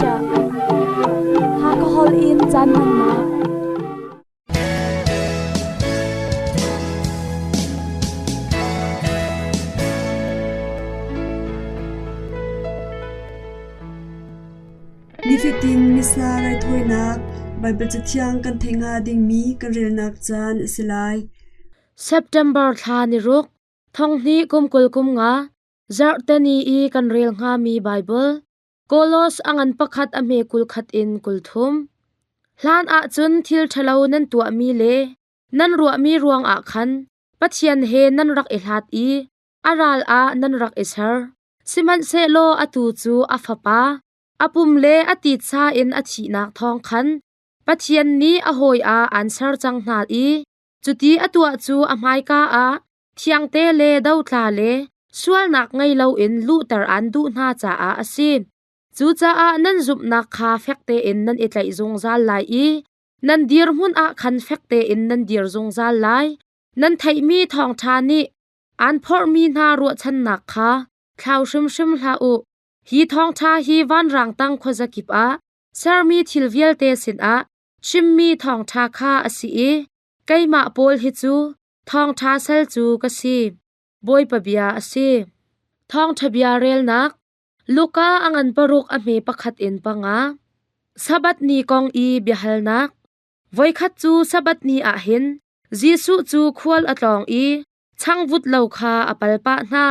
chiah. Hakha holh in caan hmannak. Nifatin Missa raithawinak Baibal Cathiang kan theih hnga dingmi kan relnak caan a si lai. September thla ni ruk, thonghnih kum 20 kum nga, zarhteni i kan rel hngami Baibal, Kolos a ngan pakhat a hme 21 in 30. Hlan ahcun thil ṭhalo nan tuahmi le nan ruahmi ruangah khan Pathian he nan rak i hlat i a ral ah nan rak i ser. Sihmanhsehlaw atu cu a Fapa, a pum le a titsa in a thihnak thawng khan Pathian nih a hawi ah aan ser cang hna i cuti a tuah cu a hmaika ah thiangte le dotla le sualnak ngei loin luhter aan duh hna caah a si. Cucaah nan zumhnak kha fek tein nan i tlaih zungzal lai i nan dirhmun ah khan fek tein nan dir zungzal lai. Nan theihmi thawngṭha nih aan phorhmi hna ruahchannak kha thlau hrimhrim hlah u. Hi thawngṭha hi vanrang tang khuazakip ah sermi thil vialte sinah chimmi thawngṭha kha a si i keimah Paul hi cu thawngṭha sal cu ka si. Bawipa bia a si. Thawngṭha bia relnak Luka a ngan paruk a hme pakhat in panga. Sabbath ni kong i biahalnak. Voikhat cu Sabbath ni ah hin Jesuh cu khual a tlawng i changvut lo kha a pal pah hna.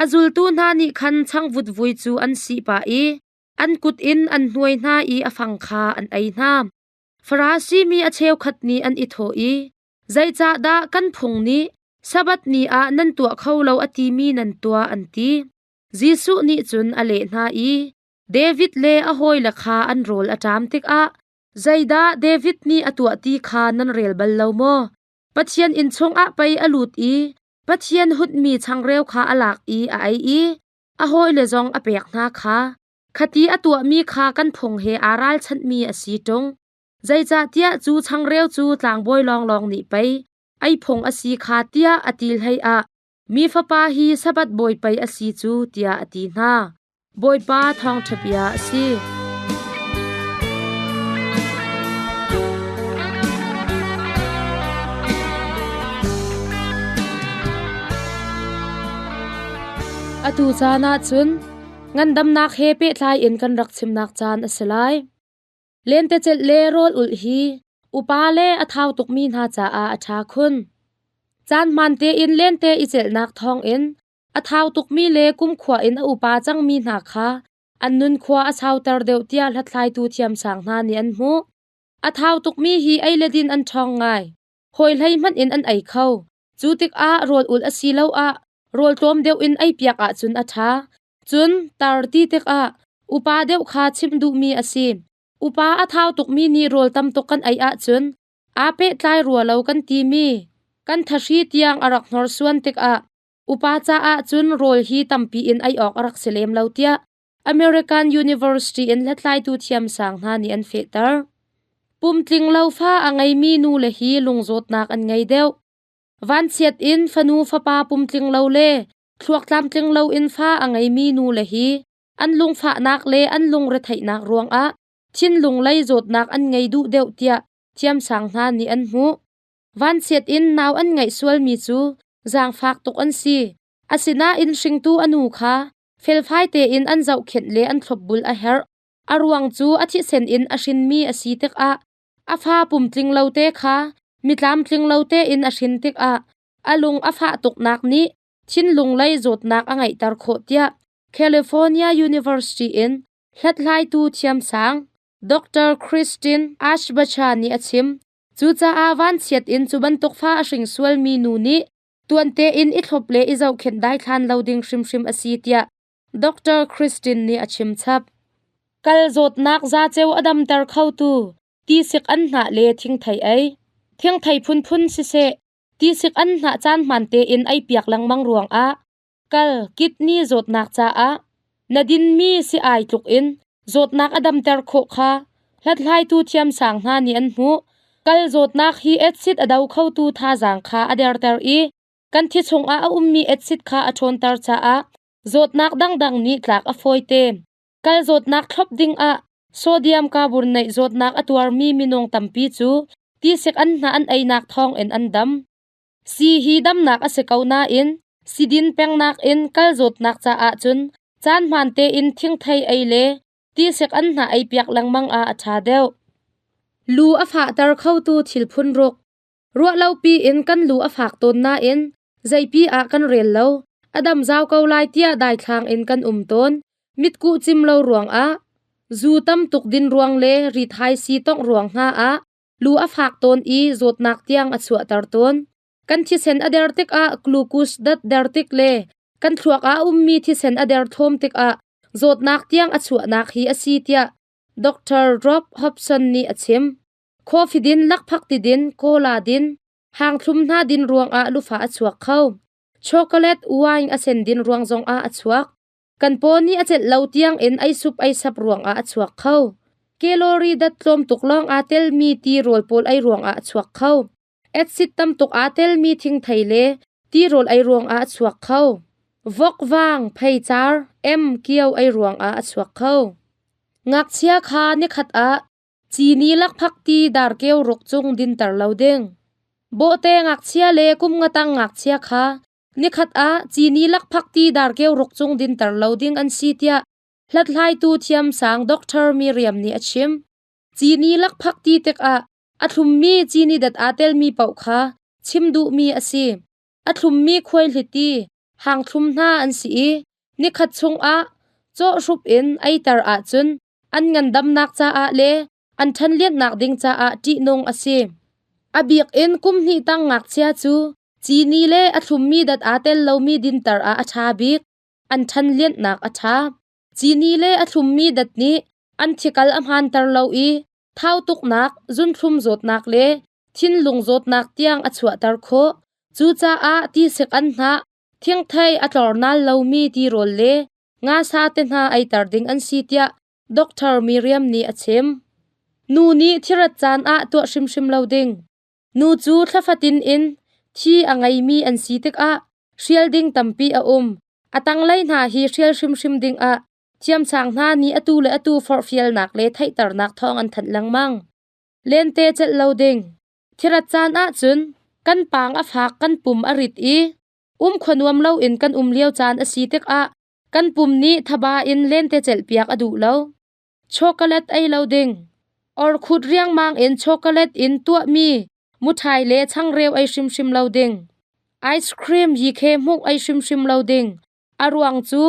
A zultu hna nih khan changvut vui cu an sih pah i an kut in an hnuai hna i a fang kha an ei hna. Farasi mi a cheukhat nih an i thawh i, Zeicahdah kan phung nih Sabbath ni ah nan tuah kho lo a timi nan tuah an ti. Jesuh nih cun a leh hna i, David le a hawile kha an rawl a ṭam tikah zeidah David nih a tuah ti kha nan rel bal lo maw? Pathian inn chungah pei a lut i Pathian hutmi changreu kha a lak i a ei i a hawile zong a pek hna kha. Khati a tuahmi kha kan phung he aa ralchanhmi a si ṭung. Zeicahtiah cu changreu cu tlangbawi lawnglawng nih pei ei phung a si kha tiah a ti hleiah mi fapa hi Sabbath bawi pei a si cu tiah a ti hna. Bawipa thawngṭha bia a si. Atu caan ah cun ngandamnak he pehtlai in kan rak chimnak caan a si lai. Lentecelh le rawl ulh hi upa le a thau tukmi hna caah a ṭha khun. Caan hmaan tein lente i celhnak thawngin a thau tukmi le kumkhua in a upa cangmi hna kha an nunkhua a sauter deuh tiah hlathlaitu thiamsang hna nih an hmuh. A thau tukmi hi ei le din an ṭhawng ngai. Hawi hlei hmanh in an ei kho. Cu tikah rawl ulh asiloah rawl tlawm deuh in ei piak ahcun a ṭha. Cun tar ti tikah upa deuh kha chimh duhmi a si. Upa a thau tukmi nih rawl tam tuk kan ei ahcun aa pehtlai rua lo kan timi kan thahri tiang a rak hnorsuan tikah upa caah cun rawl hi tampi in ei awk a rak si lem lo tiah American University in hlathlaitu thiamsang hna nih an fehter. Pumtling lo fa a ngeimi nu le hi lungzawtnak an ngei deuh. Vanchiat in fanu fapa pumtling lo le thluak tlamtling lo in fa a ngeimi nu le hi an lungfahnak le an lungretheihnak ruangah thinlung lei zawtnak an ngei duh deuh tiah thiamsang hna nih an hmuh. Vanchiat in nau an ngeih sualmi cu zaangfak tuk an si. Asinain hringtu a nu kha felfai tein an zohkhenh le an thlopbul a herh. A ruang cu a thisen in a hrinmi a si tikah a fa pumtling lo te kha mitlamtling lo tein a hrin tikah a lung a fah tuknak nih thinlung lei zawtnak a ngeihter khawh tiah California University in hlathlaitu thiamsang Dr. Christine Ashbacha nih a chim. Cucaah vanchiat in cu bantuk fa a hring sualmi nu nih tuan tein i thlop le i zohkhenh daithlan lo ding hrimhrim a si tiah Dr. Christine nih a chim chap. Kal zawtnak zaceu a damter khotu tisik an hnah le thingthei ei. Thingthei phunphun siseh, tisik an hnah caan hmaan tein ei piak lengmang ruangah kal kidney zawtnak caah na dinmi si ai tluk in zawtnak a damter khawh kha hlathlaitu thiamsang hna nih an hmuh. Kal zawtnak hi acid a do khotu thazaang kha a derter i kan thi chungah a ummi acid kha a ṭhawnter caah zawtnak dangdang nih tlak a fawite. Kal zawtnak thlop dingah Sodium carbonate zawtnak a tuarmi minung tampi cu tisik anhnah an einak thawngin an dam. Sii hi damnak a si ko nain sidin pengnak in kal zawtnak caah cun caan hmaan tein thingthei ei le tisik anhnah ei piak lengmang ah a ṭha deuh. Lu a fahter khotu thil phun ruk. Ruahlopi in kan lu a fak tawn nain zeipi ah kan rel lo. A dam zau ko lai tiah daithlang in kan um tawn. Mitkuh cim lo ruangah, zu tam tuk din ruang le rithai sii tongh ruang hna ah lu a fak tawn i zawtnak tiang a chuahter tawn. Kan thisen a der tikah glucose dat der tik le kan thluak ah a ummi thisen a derthawm tikah zawtnak tiang a chuahnak hi a si tiah Dr. Rob Hobson nih a chim. Coffee din, lakphak ti din, cola din, hangthlum hna din ruangah lufa a chuak kho. Chocolate wine a sen din ruang zongah a chuak. Kan paw nih a celh lo tiangin ei sup ei sap ruangah a chuak kho. Calorie dat tlawm tuk lawng aa telmi tirawl pawl ei ruangah a chuak kho. Acid tam tuk aa telmi thingthei le tirawl ei ruangah a chuak kho. Vokvang, pheicar, em, kio ei ruangah a chuak kho. Ngakchia kha nikhat ah cini lakphak ti darkeu ruk cung dinter lo ding. Bawhte ngakchia le kum nga tang ngakchia kha Nikhat ah cini lakphak ti darkeu ruk cung dinter lo ding an si tiah hlathlaitu thiamsang Dr. Miriam nih a chim. Cini lakphak ti tikah a thlummi cini dat aa telmi paoh kha chim duhmi a si. A thlummi khuaihliti, hangthlum hna an si i nikhat chungah cawhhrup in eiter ahcun an ngandamnak caah le an ṭhanlianhnak ding caah ṭihnung a si. A bik in kum hnih tang ngakchia cu Cini le a thlummi dat aa tel lomi dinter ah a ṭha bik. An ṭhanlianhnak a ṭha. Cini le a thlummi dat nih an thikal a hmaanter lo i thau tuknak, zunthlum zawtnak le thinlung zawtnak tiang a chuahter khawh. Cucaah tisik anhnah, thingthei a tlornal lomi tirawl le ngasa te hna eiter ding an si tiah Dr. Miriam nih a chim. Nu nih thirat caan ah tuah hrimhrim lo ding. Nu cu thla fatin in thi a ngeimi an si tikah hrial ding tampi a um. A tanglei hna hi hrial hrimhrim dingah thiamsang hna nih atu le atu forhfialnak le theihternak thawng an thanh lengmang. Lente celh lo ding. Thirat caan ahcun kan paang a fak, kan pum a rit i um khua nuam loin kan um lio caan a si tikah kan pum nih thaba in lente celhpiak a duh lo. Chocolate ei lo ding. Orkhut riangmang in chocolate in tuahmi muṭhai le changreu ei hrimhrim lo ding. Ice cream yikhe hmuk ei hrimhrim lo ding. A ruang cu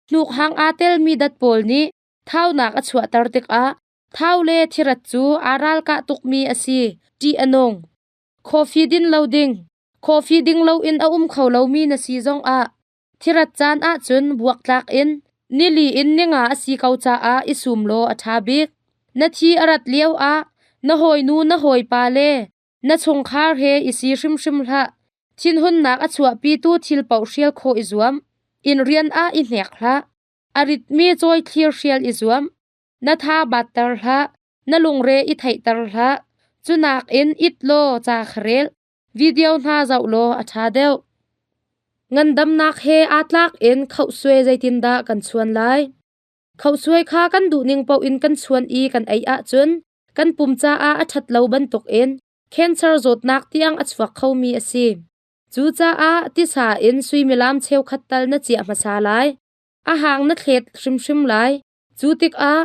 hnuk hang aa telmi dat pawl nih thaunak a chuahter tikah thau le thirat cu aa ralkah tukmi a si. Ṭih a nung. Coffee din lo ding. Coffee ding loin a um kho lomi na si zongah Thirat caan ahcun buaktlak in nili in ninga a si ko caah i sum law a ṭha bik. Na thi a rat lioah na hawinu na hawipa le na chungkhar he i si hrimhrim hlah. Thinhunnak a chuahpitu thil paoh hrial khawh i zuam. Inn rian ah i hnek hlah. A ritmi cawithlir hrial i zuam. Na tha batter hlah. Na lungre i theihter hlah. Cu nakin it law ca kha rel. Video hna zoh law a ṭha deuh. Ngandamnak he aa tlak in khohsuai zeitindah kan chuan lai? Khohsuai kha kan duhning paoh in kan chuan i kan ei ahcun kan pum caah a ṭhat lo bantukin cancer zawtnak tiang a chuak khomi a si. Cucaah tisa in suimilam cheukhat tal na ciah hmasa lai. A hang na thlet hrimhrim lai. Cu tikah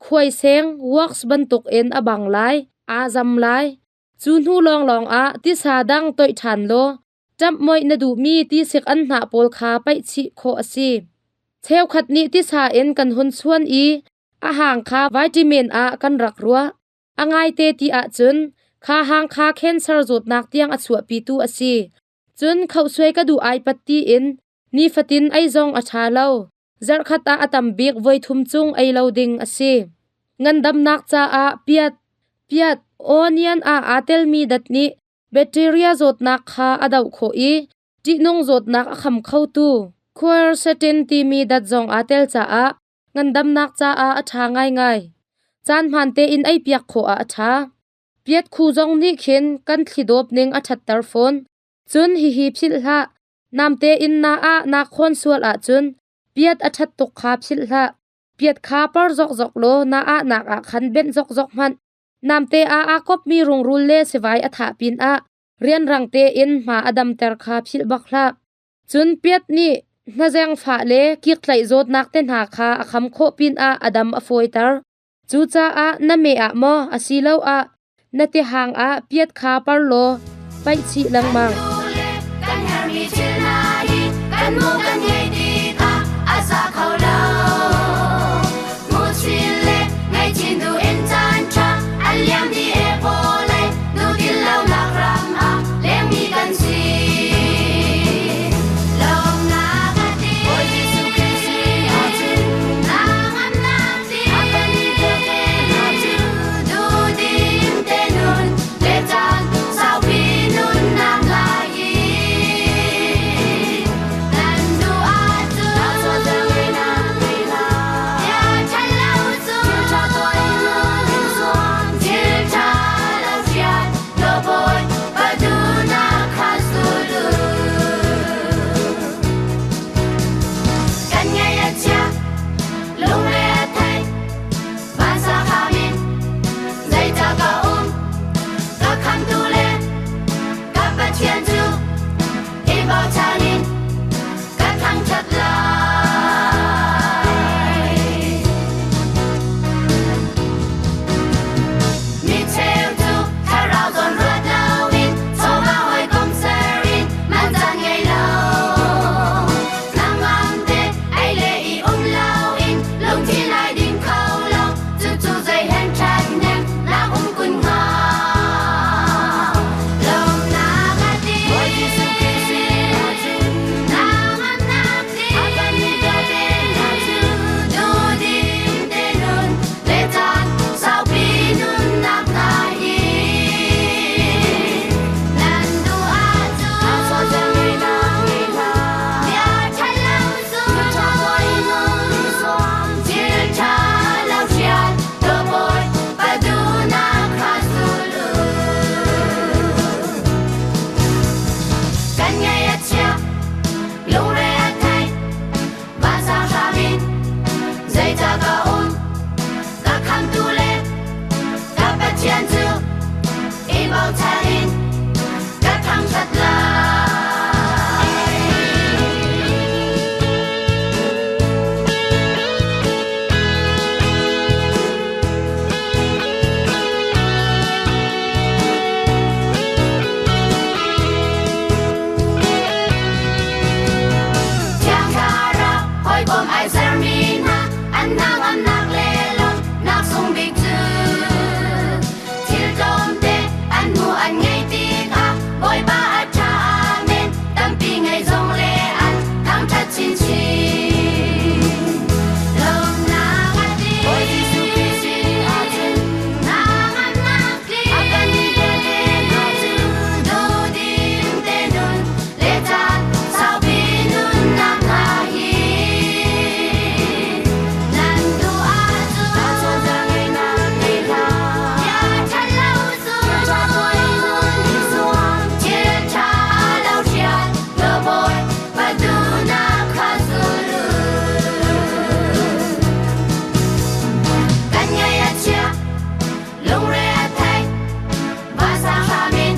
khuaiseng wax bantukin a bang lai, aa zam lai. Cu hnu lawnglawng ah tisa dang toih ṭhan law ṭamhmoih na duhmi tisik anhnah pawl kha paih chih khawh a si. Cheukhat nih tisa in kan hun chuan i a hang kha vitamin ah kan rak ruah. A ngaite ti ahcun kha hang kha cancer zawtnak tiang a chuahpitu a si. Cun khohsuai ka duh ai pat tiin nifatin ei zong a ṭha lo. Zarhkhat ah a tam bik voithum cung ei lo ding a si. Ngandamnak caah piat, piat, onion ah aa telmi dat nih bacteria zawtnak kha a doh khawh i ṭihnung zawtnak a kham khotu quercetin timi dat zong aa tel caah ngandamnak caah a ṭha ngaingai. Caan hmaan tein ei piak khawh ah a ṭha. Piat khu zong nih khin kan thlidawp ning a ṭhatter fawn. Cun hihi philh hlah, Namte in na ah naa khawn sual ahcun piat a ṭhat tuk kha philh hlah. Piat kha par zokzok law na ahnak ah khan benh zokzok hmanh. Namte ah aa kopmi rungrul le sivai a thah pinah rianrang tein hma a damter kha philh bak hlah. Cun piat nih hnazeng fah le kiktlaih zawtnak te hna kha a kham khawh pinah a dam a fawiter. Cucaah na meh ah maw asiloah na tihang ah piat kha par law paih chih lengmang. Kan hermi thil hna hi kan mu kan ngei ti kha a za kho lo. Muchin le ngaihchin du in caan ṭha a liam dih e vawlei nu til lo nak ram ah lengmi kan si. Lawmnak a ti Bawi Jesuh Khrih sin ahcun na ngamnak ti a kan vialte hna cu duhdim te nun le caan saupi nunnak lai i nan duh ahcun thil ṭha lo hrial law bawi padunak kha zul u. Kan ngaih a chia, lungre a thei, vansa kham in zeicah ka um, ka khamtu le ka Pathian cu i bochan in ka thangṭhat lai. Mi cheu cu thlarau zawn ruat loin chawva hawikom ser in man caan ngei lo. Nangam te ei le i um loin lungthin ai din kho lo. Cucu zei hen ṭhathnem nak um kun hnga. Lawmnak a ti. Bawi Jesuh Khrih sin ahcun nangamnak ti. A kan mi vialte hna cu duhdim te nun le caan saupi nunnak hna hi. Nan duh ahcun bia ṭha lo zum, thil ṭha lo hrial law bawi padunak kha zul u. Kan ngaih a chia, lungre a thei, vansang hram in zeicah ka um, ka khamtu le ka Pathian cu i bochan in ka thangṭhat lai. Thiang Thlarau hawikom ai sermi hna an hnangamnak le lawmhnak sung bik cu thil tlawmte an hmuh an ngei tikah Bawipa a ṭha amen tampi ngei zong le an thangṭhat chinchin. Lawmhnak a ti Bawi Jesuh Khrih sin ahcun hnangamnak tli a kan vialte hna cu duhdim te nun le caan saupi nunnak hna hi nan duh ahcun bia ṭha lo zum, thil ṭha lo hrial law bawi padunak kha zul u. Kan ngaih a chia, lungre a thei, vansang hram in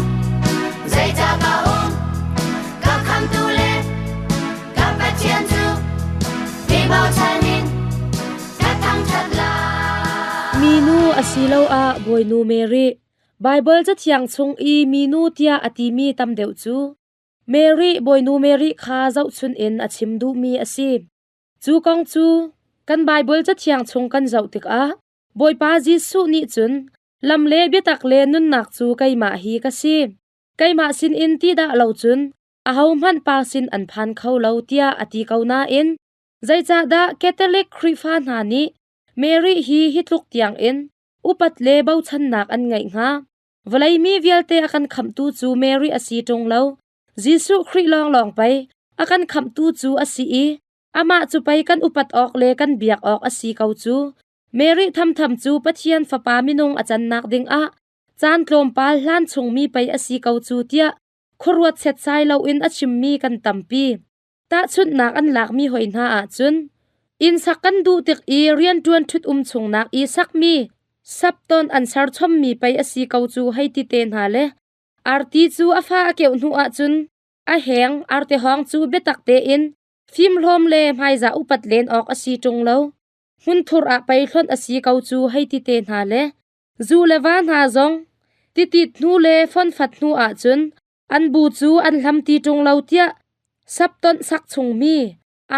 zeicah ka um, ka khamtu le ka Pathian cu i bochan in ka thangṭhat lai. Minu asiloah Bawinu Mary, Baibal Cathiang chung i minu tiah a timi tam deuh cu Mary Bawinu Mary kha zohchun in a chim duhmi a si. Cu kong cu kan Baibal Cathiang chung kan zoh tikah Bawipa Jesuh nih cun lam le biatak le nunnak cu keimah hi ka si. Keimah sinin ti dah lo cun ahohmanh Pa sin an phan kho lo tiah a ti ko nain zeicahdah Catholic Khrihfa hna nih Mary hi hi tluk tiangin upat le bochannak an ngeih hnga? Vawlei mi vialte a kan khamhtu cu Mary a si ṭung lo. Jesuh Khrih lawnglawng pei a kan khamhtu cu a si i amah cu pei kan upat awk le kan biak awk a si ko cu. Mary thamtham cu Pathian Fapa minung a cannak dingah caan tlawmpal hlan chungmi pei a si ko cu tiah khuaruat setsai loin a chimmi kan tampi. Tahchunhnak an lakmi hoi hna ahcun. Inn sak kan duh tik i rianṭuan ṭhut um chungnak i sakmi sapton an serchommi pei a si ko cu hei ti te hna le arti cu a fa a keuh hnu ahcun a heng arte hawng cu biatak tein fimhlawm le hmaizah upat len awk a si ṭung lo. Hmunthur ah pei hlonh a si ko cu hei ti te hna le zu le va hna zong titit hnu le fonfat hnu ahcun an bu cu an hlam ti ṭung lo tiah saptonh sak chungmi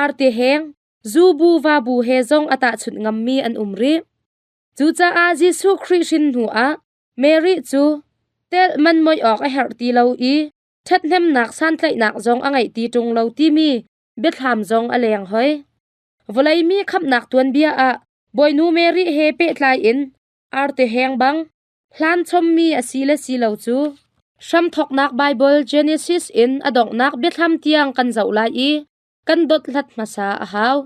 arte heng zubu vabu he zong a tahchunh ngammi an um rih. Cucaah Jesuh Khrih hrin hnu ah Mary cu telh man moih awk a herh ti lo i ṭhathnemnak santlaihnak zong a ngeih ti ṭung lo timi biathlam zong a leng hoi. Vawlei mi khamhnak tuanbia ah Bawinu Mary he pehtlai in arte heng bang hlan chommi a si le si lo cu hramthawknak Baibal Genesis in a donghnak biathlam tiang kan zoh lai i kan dothlat hmasa a hau.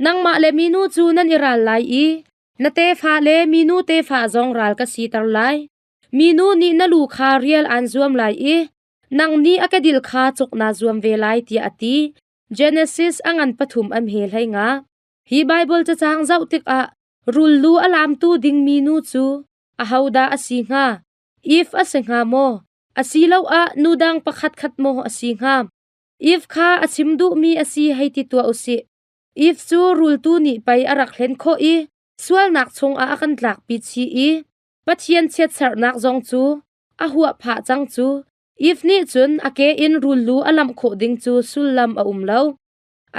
Nangmah le minu cu nan i ral lai i na tefa le minu tefa zong ral ka siter lai. Minu nih na lu kha rial aan zuam lai i nang nih a kedil kha cuk naa zuam ve lai tiah a ti. Genesis a ngan pathum an he hlei nga. Hi Baibal cacang zoh tikah rul lu a lamtu ding minu cu ahodah a si hnga? Eve a si hnga maw? Asiloah nu dang pakhatkhat maw a si hnga? Eve kha a chim duhmi a si hei ti tuah u sih. Eve cu rultu nih pei a rak hlen khawh i sualnak chungah a kan tlakpi chih i Pathian chiatserhnak zong cu a huah phah cang cu. Eve nih cun a ke in rul lu a lamh khawh ding cu sullam a um lo.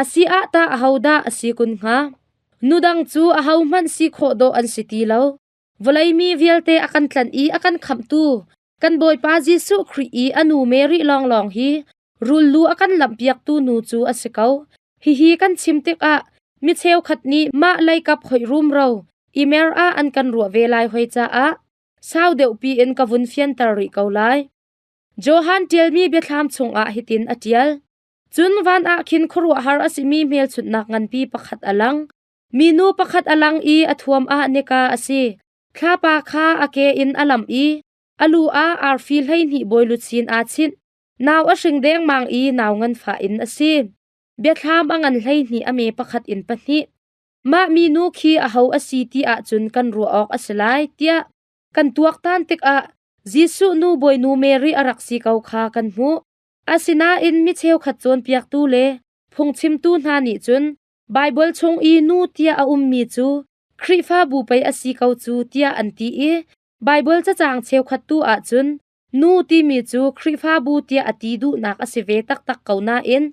A si ah tah ahodah a si kun hnga? Nu dang cu ahohmanh si khawh dawh an si ti lo. Vawlei mi vialte a kan tlanh i a kan khamhtu kan Bawipa Jesuh Khrih i a nu Mary lawnglawng hi rul lu a kan lamhpiaktu nu cu a si ko. Hihi kan chim tikah mi cheukhat nih mah leikap hoih rumro i mer ah an kan ruah ve lai hoi caah sau deuhpi in ka vun fianter rih ko lai. Johan ṭialmi biathlam chungah hitin a ṭial. Cun van ah khin khuaruahhar a simi hmelchunhnak nganpi pakhat a lang. Minu pakhat a lang i a thuam ah nika a si. Thlapa kha a ke in a lamh i a lu ah arfi 12 bawiluchin aa chinh. Nau a hring dengmang i nau nganfah in a si. Biathlam a ngan 12 a me pakhat in pahnih. Mah minu khi aho a si ti ahcun kan ruah awk a si lai tiah kan tuaktan tikah Jesuh nu bawinu Mary a rak si ko kha kan hmuh. Asinain mi cheukhat cawnpiaktu le phungchimtu hna nih cun Baibal chung i nu tiah a ummi cu Khrihfabu pei a si ko cu tiah an ti i Baibal cacang cheukhat tu ahcun nu timi cu Khrihfabu tiah a ti duhnak a si ve taktak ko nain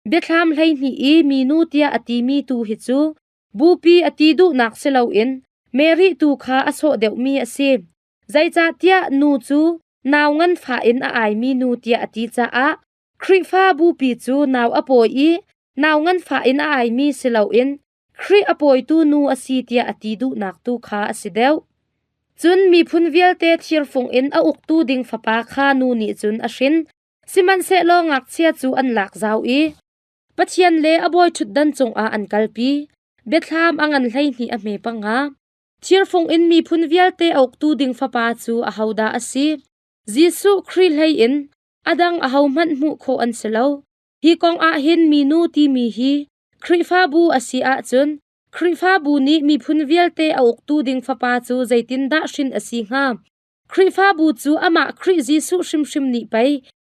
biathlam 12 i minu tiah a timi tu hi cu bupi a ti duhnak si loin Mary tu kha a sawh deuhmi a si. Zeicahtiah nu cu nau nganfah in a aimi nu tiah a ti caah Khrihfa bupi cu nau a pawi i nau nganfah in a aimi si loin Khrih a pawitu nu a si tiah a ti duhnak tu kha a si deuh. Cun miphun vialte thirfung in a uktu ding fapa kha nu nih cun a hrin. Sihmanhsehlaw ngakchia cu an lak zau i Pathian le a bawiṭhutdan cungah an kalpi. Biathlam a ngan 12 a hme panga. Thirfung in miphun vialte a uktu ding fapa cu ahodah a si? Jesuh Khrih hlei in a dang ahohmanh hmuh khawh an si lo. Hi kong ah hin minu timi hi Khrihfabu a si ahcun Khrihfabu nih miphun vialte a uktu ding fapa cu zeitindah hrin a si hnga? Khrihfabu cu amah Khrih Jesuh hrimhrim nih pei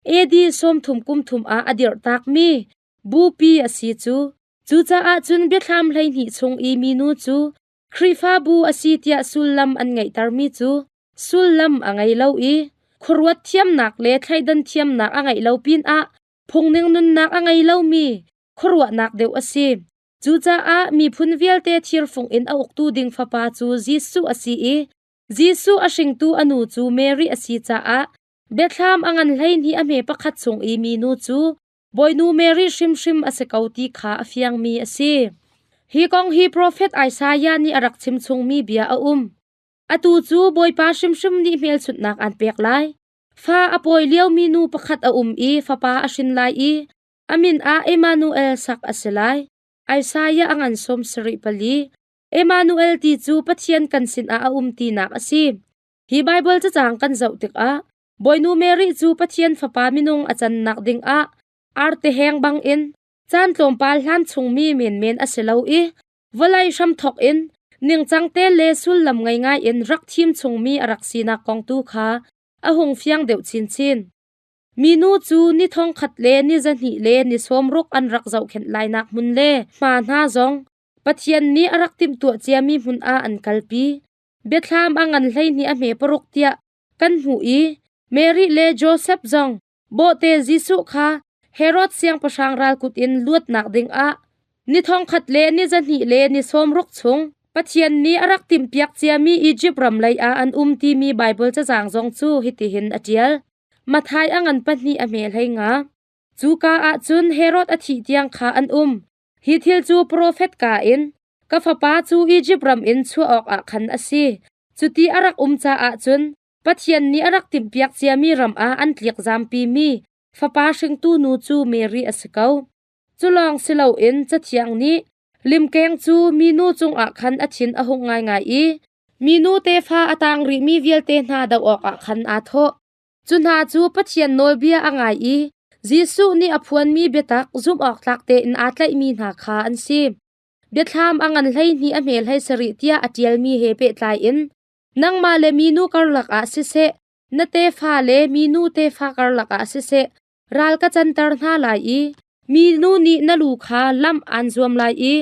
AD 30 kum thum ah a dirhtakmi bupi a si cu. Cucaah cun biathlam 12 chung i minu cu Khrihfabu a si tiah sullam an ngeihtermi cu sullam a ngei lo i khuaruat thiamnak le thleidan thiamnak a ngeih lo pinah phungning nunnak a ngei lomi khuaruahnak deuh a si. Cucaah miphun vialte thirfung in a uktu ding fapa cu Jesuh a si i Jesuh a hringtu a nu cu Mary a si caah biathlam a ngan 12 a hme pakhat chung i minu cu Bawinu Mary hrimhrim a si ko ti kha a fiangmi a si. Hi kong hi profet Isaiah nih a rak chimchungmi bia a um. Atu cu Bawipa hrimhrim nih hmelchunhnak aan pek lai. Fa a pawi liomi nu pakhat a um i fapa a hrin lai i a min ah Emmanuel sak a si lai. Isaiah a ngan 74. Emmanuel ti cu Pathian kan sinah a um tinak a si. Hi Baibal cacang kan zoh tikah Bawinu Mary cu Pathian Fapa minung a cannak dingah arte heng bangin caan tlawmpal hlan chungmi menmen a si lo i. Vawlei hramthawk in ningcang te le sullam ngei ngai in rak thim chungmi a rak sinak kong tu kha a hung fiang deuh chinchin. Minu cu ni thongkhat le ni zahnih le ni sawmruk an rak zohkhenh lainak hmun le hma hna zong Pathian nih a rak timhtuah ciami hmun ah an kalpi. Biathlam a ngan 12 a hme paruk tiah kan hmuh i Mary le Josef zong bawhte Jesuh kha Herod siangpahrang ralkut in luatnak dingah ni thongkhat le ni zahnih le ni sawmruk chung Pathian nih a rak timhpiak ciami Izipt ram lei ah an um timi Baibal cacang zong cu hitihin a ṭial. Matthai a ngan pahnih a hme hlei nga. Cuka ah cun Herod a thih tiang kha an um. Hi thil cu profet ka in, ka fapa cu Izipt ram in chuah awkah khan a si. Cuti a rak um caah cun Pathian nih a rak timhpiak ciami ram ah an tlikzampimi fapa hringtu nu cu Mary a si ko. Cu lawng si loin Cathiang nih limkeng cu minu cungah khan a thin a hung ngaingai i minu tefa a tang rihmi vialte hna doh awkah khan aa thawh. Cu hna cu Pathian nawlbia a ngai i Jesuh nih a phuanmi biatak zumhawktlak tein aa tlaihmi hna kha an si. Biathlam a ngan 12 a hme 17 tiah a ṭialmi he pehtlai in nangmah le minu karlak ah siseh, na tefa le minu tefa karlak ah siseh, ral ka canter hna lai i minu nih na lu kha lamh aan zuam lai i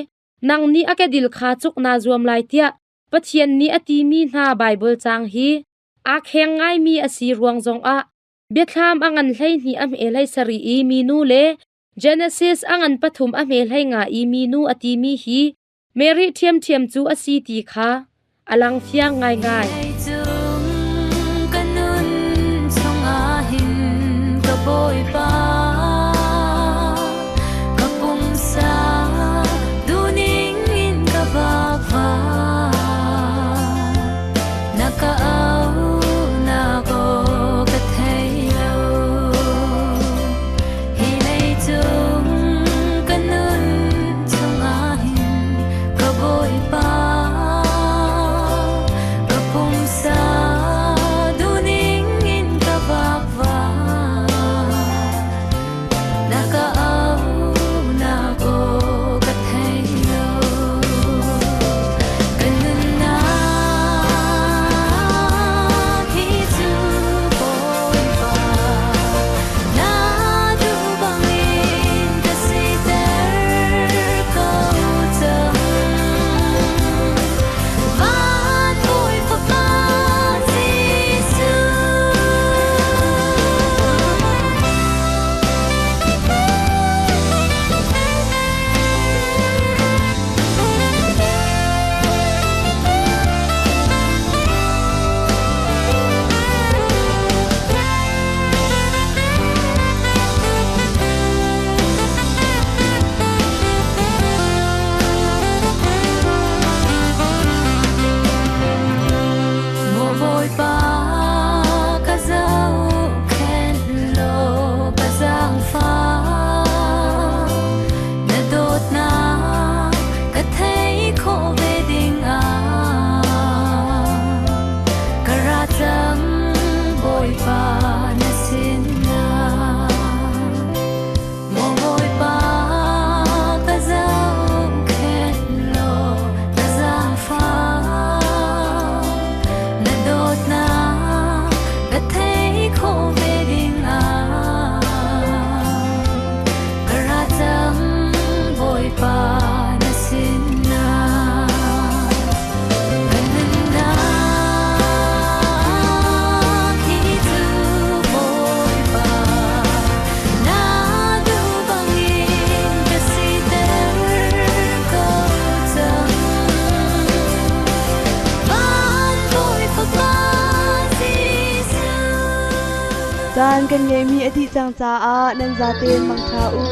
nang nih a kedil kha cuk naa zuam lai tiah Pathian nih a timi hna Baibal caang hi aa kheng ngaimi a si ruang zongah biathlam a ngan 12 a hme 17 i minu le Genesis a ngan pathum a hme 15 i minu a timi hi Mary ṭhiamṭhiam cu a si ti kha a lang fiang ngaingai. Ka nun chungah hin ka Bawipa ka pumsa duhning in ka vakva na ka au na aw ka thei lo hi leicung ka nun chungah hin ka Bawipa ka pumsa duhning in ka vakva na ka au na aw ka thei lo ka nunnak hi cu Bawipa na duh bangin ka siter ko cang van Bawi Fapa Jesuh. Maw Bawipa ka zohkhenh law ka zaangfah na dawtnak ka thei khawh ve ding ah ka ra cang Bawipa na sinah Maw Bawipa ka zohkhenh law ka zaangfah na dawtnak ka thei khawh ve ding ah ka ra cang Bawipa na sinah ka nunnak hi cu Bawipa na duh bangin ka siter ko cang van Bawi Fapa Jesuh. Caan kan ngeihmi a dih cang caah nan zaten mangṭha u.